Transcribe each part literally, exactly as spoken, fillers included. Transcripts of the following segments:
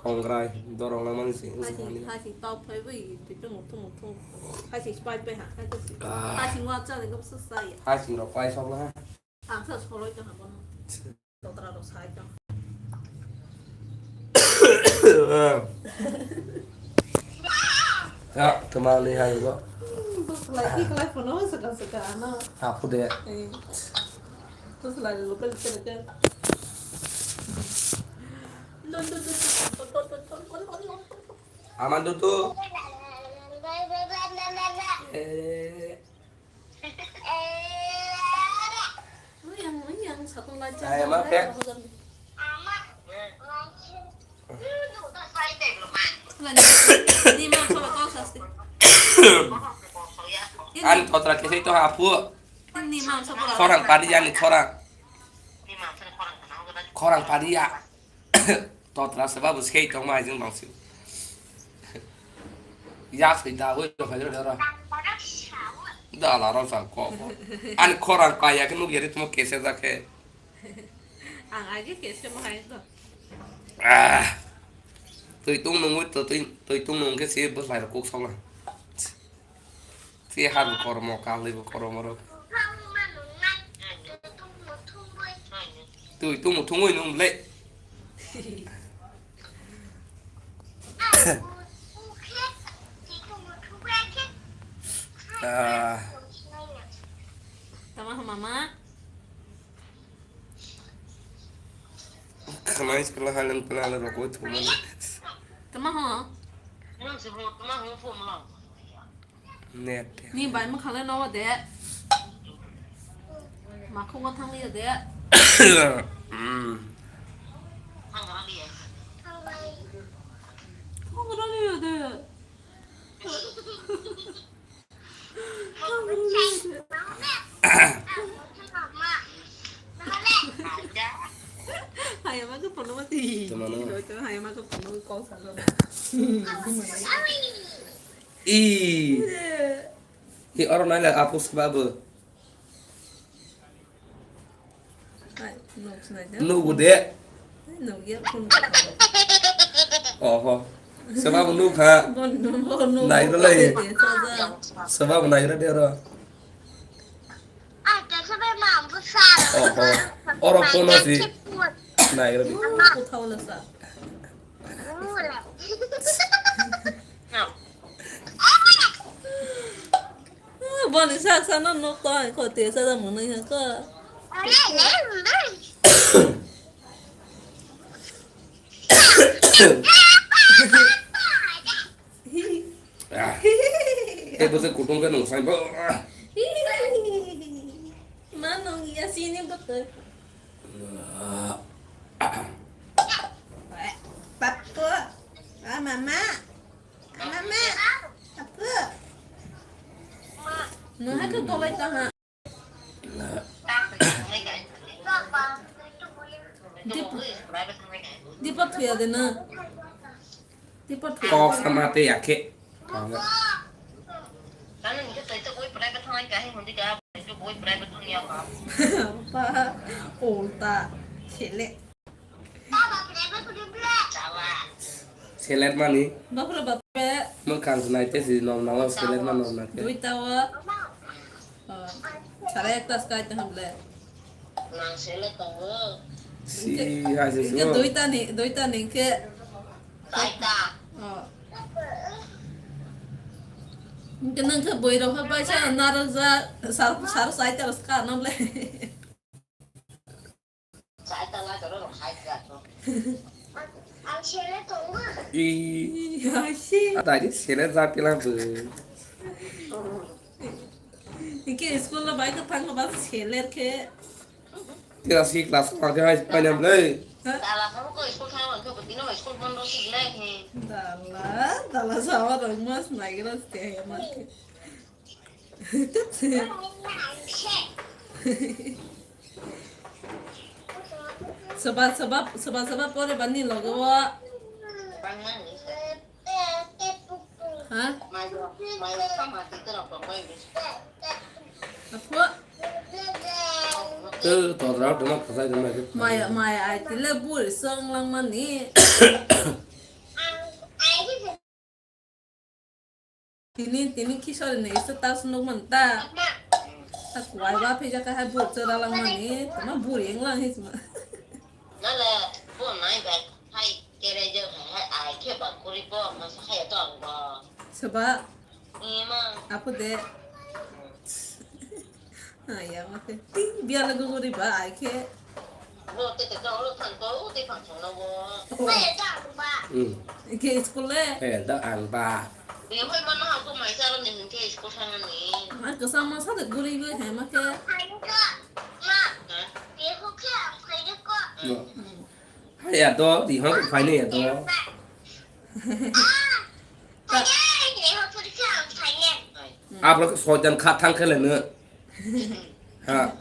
Kongrai, dorong langmani se, wngkha Hasing, mani. Hasing tau phai bai, twi tong thung thung. Hasing spy pai ha, hasing. Ah. Hasing wa cha le gam sa sa ya. Hasing rok pai sok la ha. Ang sa soloi tong ha bono. Totra rok sai tong. Ya, kemali hai go. Bus lagi kelai phone sakal sakal ano. Aku deh. Eh. Bus lagi lupa sakal. Aman tutu. Eh. Ayam apa? Ani totra kesai to apu. Khorang padi ani khorang. Khorang padi ya. Totra se babu sei tong mai jeng bangsi. Ya sei da oi to khai da ra. Da la ro sa ko. Ani khorang kaya ke nuk yari tumo kese da ke. Ang age kese mo hai to. Ah. Tui tung nung oi to tui, tui tung nung ke se bus lai kok song. Twi ha bo kormo, kalwi bo kormo rok. Twi tumu thungwi nung le. Ah. Tama ho mama. Khwnai sikla haleng pela le rokoi thumani. Tama ho. Net. Ni bai mwkhang le nogo de. Makhungo thang liya de. Hmm. Thang liya de. Hayama ke pono mati. Temano. Hayama ke pono kau salo. I. I oro nai la apus babu. Ai, nuk sinai de. Nugu de. Ai, nuk ya, phone. Oho. Sebab nuk ha. Bon, bon, nuk. Nai ro lai. Saja. Sebab nai ro de ro. Oho. Oro phone si. Nai ro de. Oh, kotha wala sa. Boni sak sana nok to ai ko te sa da mwnwi ha ko. Ah. Eh, bose kutung ke nung sai bo. Ma nung ya sini betul. Papu, ah mama. Mama, apa? No, haka tolai ta ha. Dipa, dipa thuya de na. Dipa thuya. Kok sama te ya ke. Apa? Ulta. Sele. Seler mani. Bapre bapre. Mwkhang se naite si nom nang seler ma nom naite. Duita o. Oh. Sara ekta sky ta hamle. Nang sele tongo. Si hai se. Inke duita ni, duita ni ke. Daita. Oh. Inke nang ke boirok ha baisa narok ja sar sar sai ta ska nom le. Ih, tadi seler jati lang tu. Iki school lo baik ketang lo bas seler ke. Tira si class ma ke hai panjam le. Dala kamu ko school thang lo ko bino school bondo si le he. Dala, dala sawa rang mas nai gra ste he mas. Soba, soba, soba, soba pore bani logo. Ha? Apo. To todra dama khasai dama ke. Maya, maya, ai tile buri song lang mani. Tini, tini kisori ni status nuk man ta. Ta kuai ba phi jaka hai bur chora lang mani. Tama buri eng lang hi sima. Nala, bo nai bai, hai, kere je hai, hai, ai khe ba kuri bo, ma sa hai to ang bo. Seba. Ima. Apo de. Ah, ya, ma khe. Ting, biya lagu kuri ba, ai khe. Bo te te ka olo than ko, te phang chong na bo. Oh. Hai, da ang ba. Hmm. Ke school le? Eh, da ang ba. Be hoi ma no ha ko mai sa ro ni hin ke school thang ni. Ma kasa ma sa de guri guri hai ma khe. Hai ko. Ma. Ha? Be ho khe ang phai ko. Hmm. Hai ya do, di hong phai ne ya do. Abrok soitan kha thang khe le no. Ha.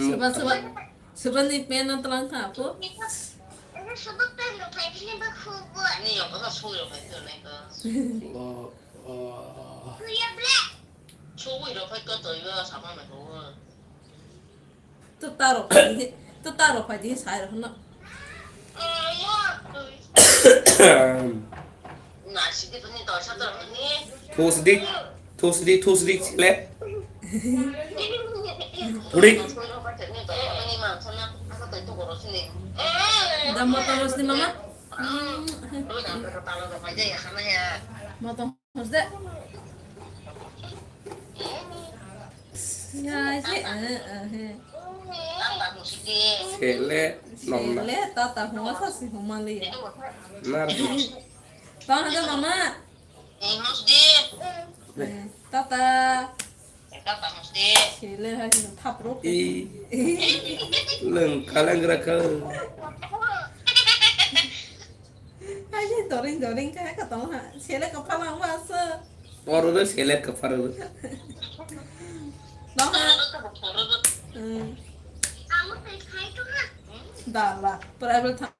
Soba, soba, soba ni pen no tlang kha po. Ni yang kha sui rok phai to nai ka. Oh, oh. Sui rok phai ko to iba sama mai ko. To taro phai di, to taro phai di sai rok no. Thusdi, thusdi, thusdi, thusdi, le. Thudi. Da motor hosdi mama. Motor hosde. Ya, si, eh, eh, eh. Sele, nong na. Sele, tata huma sa si huma le ya. Nar. Tang ada mama. Eh, tata. Sele hai sini thap rok. I. Leng kalang raka. Hai sini doring doring kai ka tong ha. Sele ka phalang ba sa. Oro do sele ka pharo. Tong ha. Hmm. Dala, private thang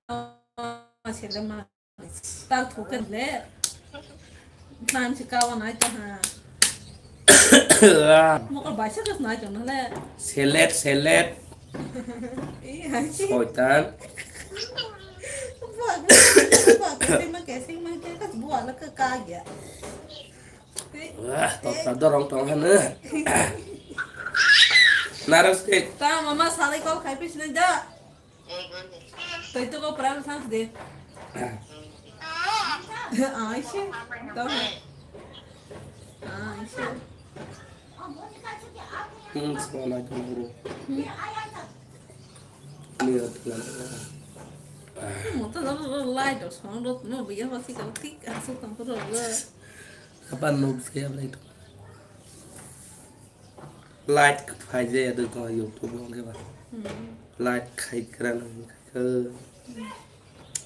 sele ma. Tak thuken le. Nan si kawan ai ta ha. Mo ka baisa kas nai to na le. Selet, selet. Ih, hai si. Soitan. Buat, buat, buat, ma kesing ma ke kas buat la ka ka ya. Wah, tok ta dorong tong ha na. Narang sik. Ta mama salai kol khai pis na ja. Tei to ko pran sang de. Ai se. To. Ai se. Hmm, sona ko bro. Ni at na. Mo to light o sound no biya wasi ko tik asu tong ko. Apa no biya light. Light phai je ya doi tong YouTube o hwnkhe ba. Hmm. Light khai kra no khai khe.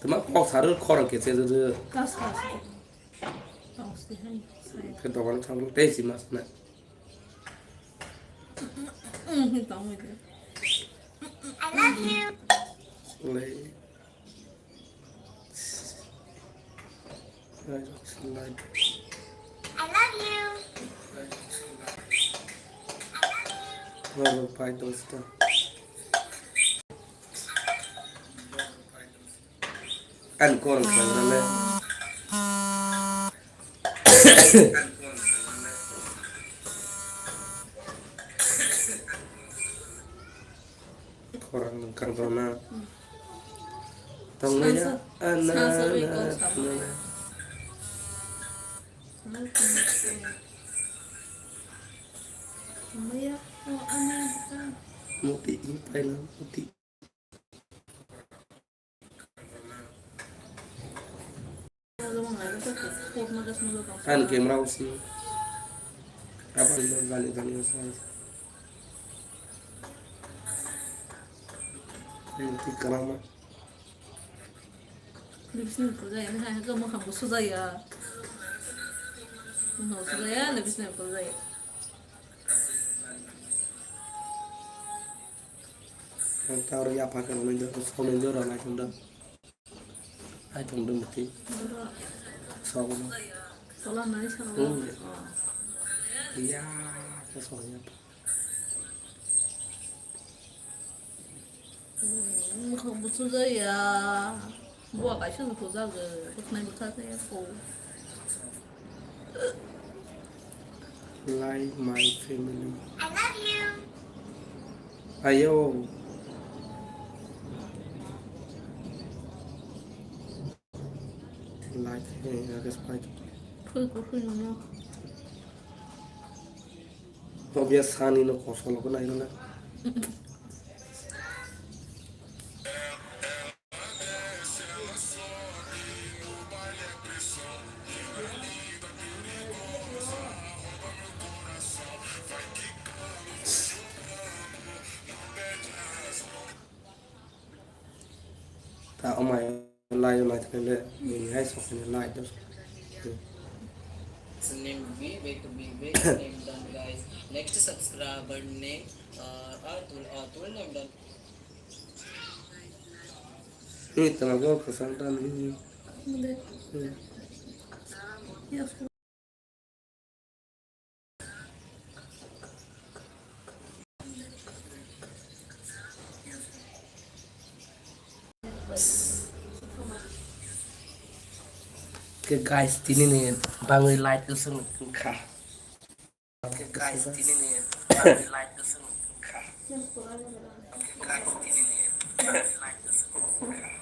Tama kok sar khorang khe se je. Tas tas. Tas de hai. Khe dogan thang tei si mas na. Hmm, tong de. I love you. Lai. I love you. Pai dosta. An kon sangrale. Khorang nung kang rona. Tong ya, ana, ana, ana. Muti, ini pai na, muti. Ang camera usi. Apa ini jali jali usi. Ini tik kalama. Lebih sini kerja ya, ini hanya kamu kamu sudah ya. Mau sudah ya, lebih sini kerja ya. Ang tawrw yapha khe rwnai do, soknai do rwnai thung do. Ai thung do mati. Sokno. Tola nai sa. Hmm. Ya, khe sokya. Mukhang buchujaya. Buwa kaisa no thujagwi. Bwkhnai bwkha khe ko. Like my family. I love you. Ayo. Like, eh, agus fight. Phui kuthwi nono. Obvious sani no kosol ko nai na. Ta omai lai lai thane le ni hai sok ni lai dos. Name Vivek, Vivek name done, guys. Next subscriber name, uh, Atul, Atul name done. Ni tama go khasang ta ni. Khe guys, tini ni bangwi light kwswng wngkha. Khe guys, tini ni bangwi light kwswng wngkha. Khe guys, tini ni bangwi light kwswng wngkha.